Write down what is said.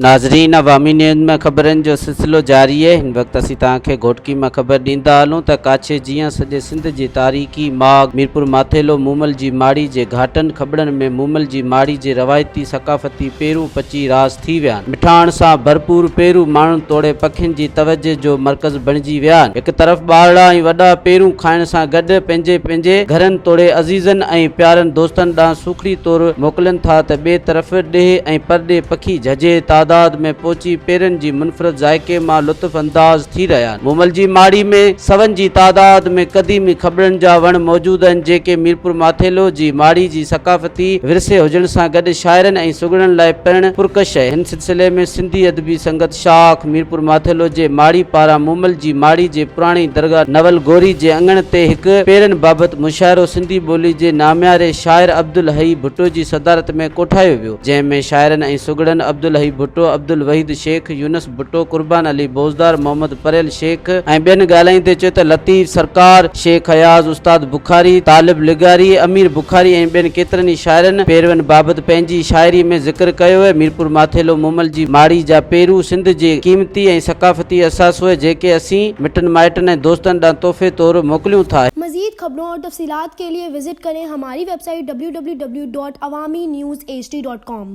ناظرين عوامي نيوز ۾ خبرن جو سلسلو جاري اهي هن وقت اسين توهان کي گهوٽڪي مان خبر ڏيندا هلون ته ڪاڇي جيان سڄي سنڌ جي تاريخي ماڳ ميرپور ماٿيلو مومل جي ماڙي جي گهاٽن کٻڙن ۾ مومل جي ماڙي جي روايتي ثقافتي پيرون پچي راس ٿي ويا آهن مٺاڻ سان ڀرپور پيرون ماڻهن توڙي پکين جي توجه جو مرڪز بڻجي ويا آهن هڪ طرف ٻارڙا ۽ وڏا پيرون کائڻ سان گڏ پنهنجي پنهنجي گهرن توڙي عزيزن ۽ پيارن دوستن ڏانهن سوکڙي طور موڪلين ٿا ته ٻئي طرف ڏيهه ۽ پرڏيهه پکي جهجهي تعداد ۾ پهچي پيرن جي منفرد ذائقي مان لطف انداز ٿي رهيا آهن. مومل جي ماڙي ۾ سون جي تعداد ۾ قديمي کٻڙن جا وڻ موجود آهن جيڪي ميرپور ماٿيلو جي ماڙي جي ثقافتي ورثي هجڻ سان گڏ شاعرن ۽ سگهڙن لاء پڻ پرڪش آهي. هن سلسلي ۾ سنڌي ادبي سنگت شاخ ميرپور ماٿيلو جي ماڙي پاران مومل جي ماڙي جي پراڻي درگاهه نول گوري جي اڱڻ تي هڪ پيرن بابت مشاعرو سنڌي ٻولي جي نامياري شاعر عبدالحئي ڀٽو جي صدارت ۾ ڪوٺايو ويو، جنهن ۾ شاعرن ۽ سگهڙن عبدالحئي ڀٽو، عبدالوحيد شيخ، يونس ڀٽو، قربان علي بوزدار، محمد پريل شيخ ۽ ٻين ڳالهائيندي چيو ته لطيف سرڪار، شيخ اياز، استاد بخاري، طالب لغاري، امير بخاري ۽ ٻين ڪيترن ئي شاعرن پيرون بابت پنهنجي شاعري ۾ ذڪر ڪيو اهي. ميرپور ماٿيلو مومل جي ماڙي جا پيرو سنڌ جي قيمتي ۽ ثقافتي اثاثو اهي جيڪي اسين مٽن مائٽن ۽ دوستن ڏانهن تحفي طور موڪليون ٿا. مزيد خبرون اور تفصيلات کے لئے وزٽ ڪرين ھماري web site www.awamiNewsHD.com.